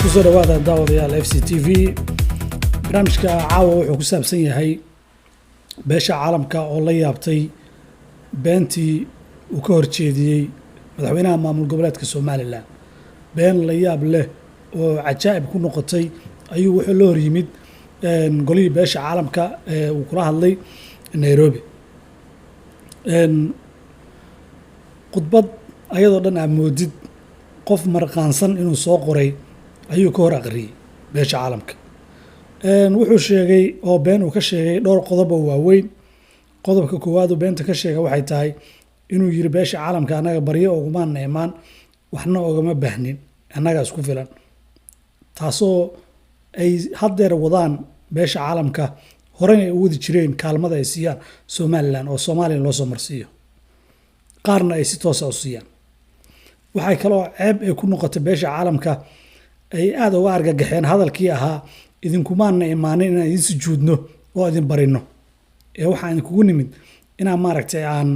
Kusoo dhawaada, daawadayaal, FC TV. Barnaamijka caawa wuxuu ku saabsan yahay beesha caalamka oo la yaabtay beentii uu ka horjeediyey madaxweynaha maamul goboleedka Somaliland. Been la yaab leh oo cajaa'ib ku noqotay ayuu wuxuu la hor yimid golihii beesha caalamka ee uu kula hadlay Nairobi. Khudbad ayadoo dhan aad moodid qof marqaansan inuu soo qoray ayuu ka hor aqriyey beesha caalamka. Wuxuu sheegay oo been uu ka sheegay dhowr qodob oo waaweyn. Qodobka koowaad uu beenta ka sheegay waxay tahay inuu yiri: "Beesha caalamka annaga baryo ogumaana imaan, waxna ogama baahnin, annaga isku filan," taasoo ay haddeer wadaan beesha caalamka, horena ay u wadi jireen kaalmada ay siiyaan Somaliland oo Soomaaliya loo soo marsiiyo, qaarna ay si toosa u siiyaan. Waxay kaloo ceeb ay ku noqotay beesha caalamka, ay aada uga argagaxeen hadalkii ahaa: "Idinkumaana imaanin inaan idin sujuudno oo idin barino, ee waxaan idinkugu nimid inaan maaragtay aan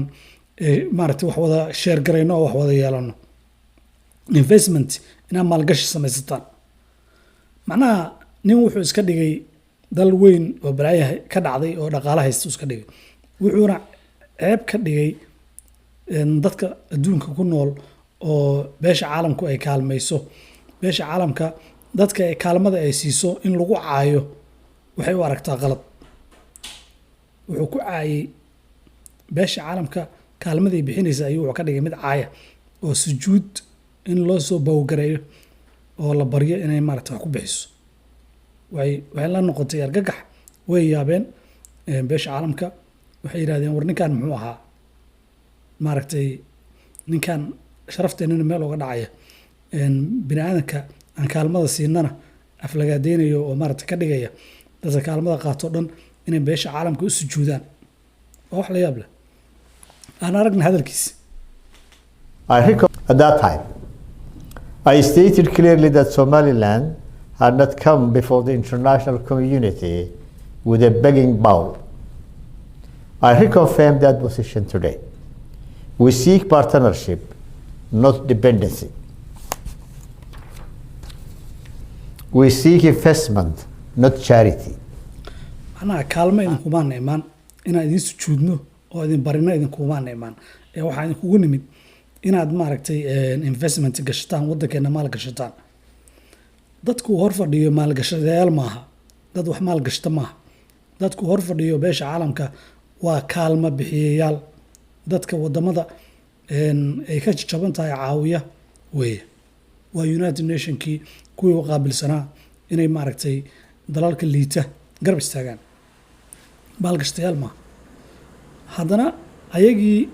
maaragtay wax wada share garayno oo wax wada yeelano, investment, inaad maalgashi samaysataan." Macnaha nin wuxuu iska dhigay dal weyn oo balaayaha ka dhacday oo dhaqaale haysta iska dhigay, wuxuuna ceeb ka dhigay dadka adduunka ku nool oo beesha caalamku ay kaalmayso. Beesha caalamka dadka ay kaalmada ay siiso in lagu caayo waxay u aragtaa qalad. Wuxuu ku caayay beesha caalamka kaalmadii bixinaysa ayuu wuxuu ka dhigay mid caaya oo sujuud in loo soo bowgareeyo oo la baryo inay maarata wax ku bixiso. Waxay la noqotay argagax, way yaabeen beesha caalamka. Waxay yidhahdeen: "War ninkan muxuu ahaa? Maaragtay, ninkan sharafteenana meel uga dhacaya, bini aadanka aan kaalmada siinana aflagaadeynayo oo maaragtay ka dhigaya dadka kaalmada qaato dhan inay beesha caalamka u sujuudaan." Waa wax la yaab leh. Aan aragna hadalkiisa. I recall at that time, I stated clearly that Somaliland had not come before the international community with a begging bowl. I reconfirm that position today. We seek partnership, not dependency. We seek investment, not charity. Macnaha kaalmo idinkumaana imaan inaan idin sujuudno oo idin barino, idinkumaana imaan, ee waxaa idinkugu nimid inaad maaragtay investment gashataan, waddankeena maal gashataan. Dadku hor fadhiyo maalgashadayaal maaha, dad wax maal gashta maaha. Dadku hor fadhiyo beesha caalamka waa kaalmo bixiyayaal, dadka wadamada ay ka jaban tahay caawiya weeye. Waa United Nationkii kuwii u qaabilsanaa inay maaragtay dalalka liita garab istaagaan, maalgashtayaal maaha. Haddana ayagii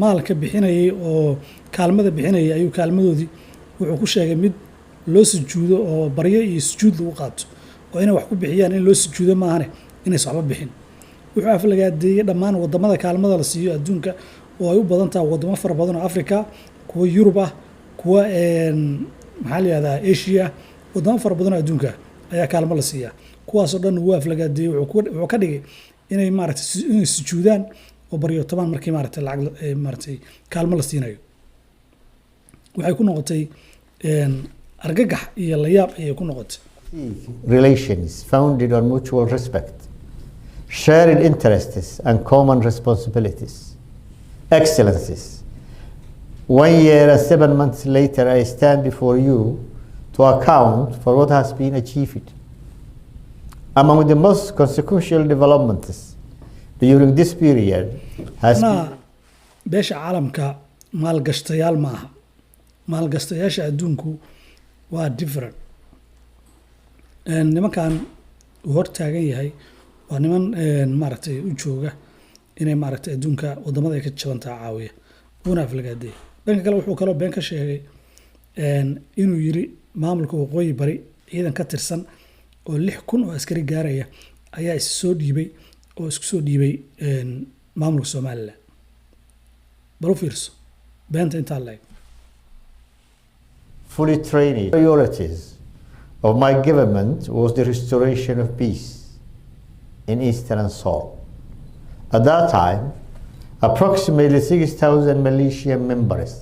maalka bixinayay oo kaalmada bixinayay ayuu kaalmadoodii wuxuu ku sheegay mid loo sujuudo oo baryo iyo sujuud lagu qaato, oo inay wax ku bixiyaan in loo sujuudo maahane inaysan waxba bixin. Wuxuu aflagaadeeyey dhammaan wadamada kaalmada la siiyo adduunka, oo ay u badan tahay wadamo fara badan oo Africa, kuwa Yurub ah, kuwa maxaa la yihahdaa Asia, wadamo fara badan oo adduunka ayaa kaalmo la siiyaa. Kuwaasoo dhan wuu aflagaadeeyey. Wuxuu ka dhigay inay maaragtay inay sujuudaan oo baryotomaan markii maaragtay lacag maaragtay kaalmo la siinayo. Waxay ku noqotay argagax iyo layaab ayay ku noqotay. Relations founded on mutual respect, shared interests, and common responsibilities. Excellencies, 1 year and 7 months later, I stand before you to account for what has been achieved. Among the most consequential developments during this period has been Macnaha beesha caalamka maalgashtayaal ma aha. Maalgashtayaasha adduunku waa different. Nimankan uu hor taagan yahay waa niman maaragtay u jooga inay maaragtay adduunka wadamada ay ka jabantaha caawiya, wuuna aflagaadeeyay. Dhanka kale, wuxuu kaloo been ka sheegay inuu yiri maamulka Waqooyi Bari ciidan ka tirsan oo 6,000 oo askari gaaraya ayaa is soo dhiibay oo isku soo dhiibay maamulka Somaliland. Bal u fiirso beenta intaa la eg. Fully trained priorities of my government was the restoration of peace in eastern Sool. At that time, approximately 6,000 militia members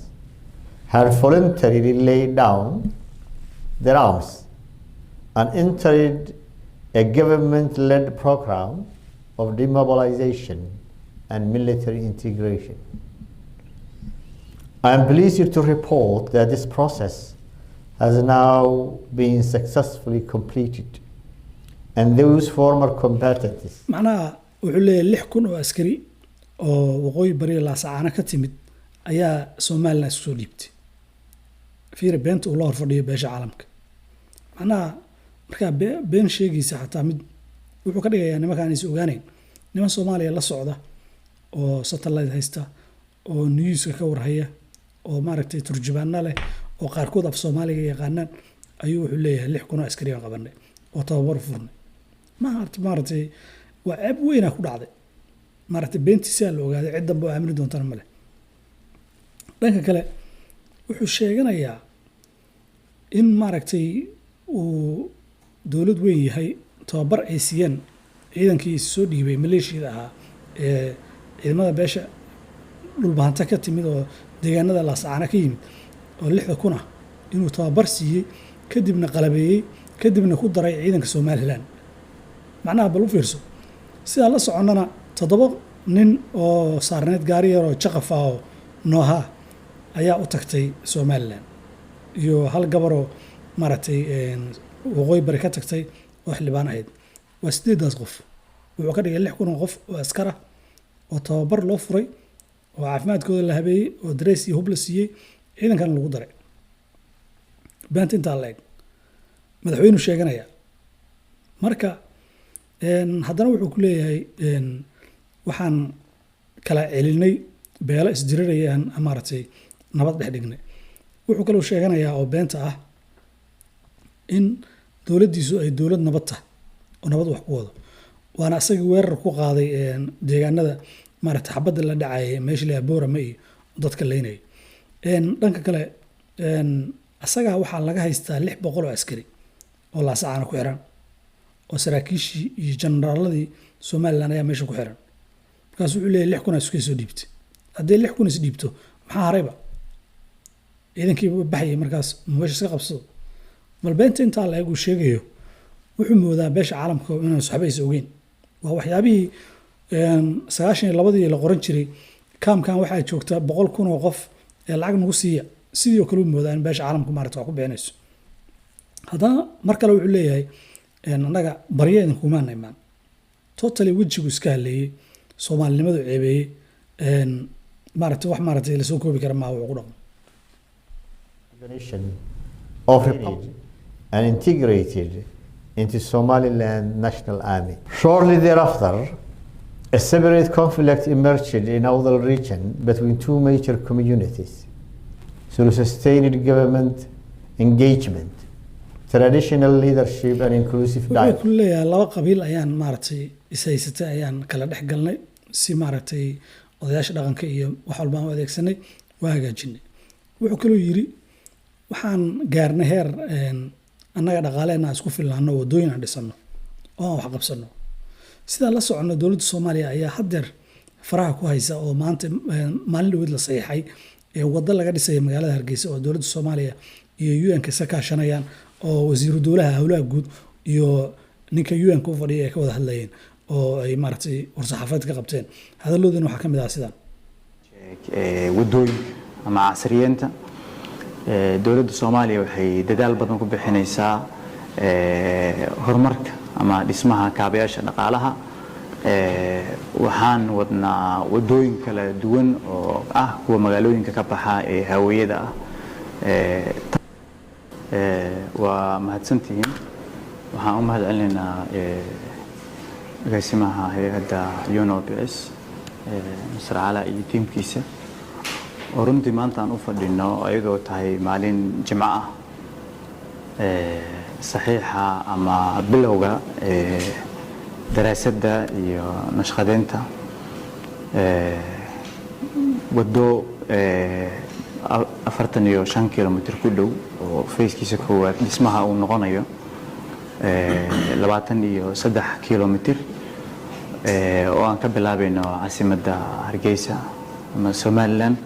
had voluntarily laid down their arms. and entered a government-led program of demobilization and military integration. I am pleased to report that this process has now been successfully completed, and those former combatants Macnaha wuxuu leeyahay 6,000 oo askari oo waqooyi bari Laasacaano ka timid ayaa Somaliland isku soo dhiibtay. Fiira beenta uu la hor fadhiyo beesha caalamka. Macnaha markaa been sheegaysa, xataa mid wuxuu ka dhigayaa nimankaan is ogaanayn, niman Soomaaliya la socda oo satellite haysta oo newska ka warhaya oo maaragtay turjubaano leh oo qaarkood af Soomaaliga yaqaanaan ayuu wuxuu leeyahay 6,000 oo askari baan qabanay oo tababar u furnay. Maaragtay waa ceeb weynaa ku dhacday. Maaragtay beentiisaa la ogaaday, cid dambe oo aamini doontana male. Dhanka kale wuxuu sheeganayaa in maaragtay uu dowlad weyn yahay, tababar ay siiyeen ciidankii soo dhiibay maleeshiyada ahaa ee ciidamada beesha Dhulbahanta ka timid oo deegaanada Laasacaana ka yimid oo 6,000 ah inuu tababar siiyey, kadibna qalabeeyey, kadibna ku daray ciidanka Somaliland. Macnaha bal u fiirso, sidaa la soconnana toddoba nin oo saarneed gaari yar oo jaqaf ah oo Noha ayaa u tagtay Somaliland iyo hal gabaroo maaragtay waqooyi bari ka tagtay oo xildhibaan ahayd. Waa sideedaas qof. Wuxuu ka dhigay 6,000 oo qof oo askar ah oo tababar loo furay oo caafimaadkooda la habeeyey oo darees iyo hub la siiyey, ciidankana lagu daray. Beenta intaa la eg madaxweynuu sheeganaya. Marka haddana wuxuu ku leeyahay waxaan kala celinay beelo isdirirayaan, maaragtay nabad dhex dhignay. Wuxuu kaloo sheeganayaa oo beenta ah in dowladdiisu ay dowlad nabad tahay oo nabad wax ku wado, waana isagii weerar ku qaaday deegaanada, maaragtay xabadda la dhacayay meesha la Boorama iyo dadka leynayay. Dhanka kale asagaa waxaa laga haystaa 600 oo askari oo Laasacaana ku xiran oo saraakiishii iyo generaaladii Somaliland ayaa meesha ku xiran. Markaasu wuxuu leeyahy 6,000 aa iska soo dhiibtay. Haddii 6,000 is dhiibto, maxaa harayba? Ciidankii baxayay markaas meesha iska qabsado. Bal beenta intaa la eg uu sheegayo, wuxuu moodaa beesha caalamka inaan waxba aysa ogeyn. Waa waxyaabihii 92-dii la qoran jiray, kaamkan waxaa joogta 100,000 oo qof ee lacag nagu siiya. Sidii oo kale u moodaa in beesha caalamku maarata wax ku bixinayso. Haddana mar kale wuxuu leeyahay annaga baryo idinkumaana imaan. Totally wejigu iska haleeyey, Soomaalinimadu ceebeeyey, maaragtay wax maaragtay lasoo koobi kara maaha wuxuu ku dhaqmo. Of Republic and integrated into Somaliland National Army. Shortly thereafter, a separate conflict emerged in Awdal region between two major communities. Through sustained government engagement, traditional leadership and inclusive Wuxuu dialogue. ku leeyahay laba qabiil ayaan maaragtay ishaysatay ayaan kala dhex galnay, si maaragtay odayaasha dhaqanka iyo wax walba aan u adeegsanay, waa hagaajinay. Wuxuu kaloo yiri waxaan gaarnay heer annaga dhaqaaleena aan isku filnaano, waddooyin aan dhisano oo aan wax qabsano. Sidaan la soconno, dowladda Soomaaliya ayaa haddeer faraha ku haysa oo maanta maalin dhaweyd la saxiixay ee waddo laga dhisaya magaalada Hargeysa oo dowladda Soomaaliya iyo UN-ka iska kaashanayaan oo wasiiru dowlaha howlaha guud iyo ninka UN-ka u fadhiya ay ka wada hadlayeen oo ay maaragtay war-saxaafadeed ka qabteen. Hadaladoodina waxaa ka mid ah sidaan. Wadooyinka ama casriyeenta dowladda Soomaaliya waxay dadaal badan ku bixinaysaa horumarka ama dhismaha kaabayaasha dhaqaalaha. Waxaan wadnaa wadooyin kala duwan oo ah kuwa magaalooyinka ka baxa ee hawiyada ah. Waa mahadsantihiin. Waxaan u mahad celinaynaa agaasimaha hay-adda UNOPS, Mr. Cala, iyo tiimkiisa oo runtii maanta aan u fadhino ayadoo tahay maalin Jimco ah saxiixa ama bilowga daraasadda iyo nashqadeynta waddo 45 kilomitr ku dhow oo phase-kiisa koowaad dhismaha uu noqonayo 23 kilomitr oo aan ka bilaabayno caasimadda Hargeysa ama Somaliland.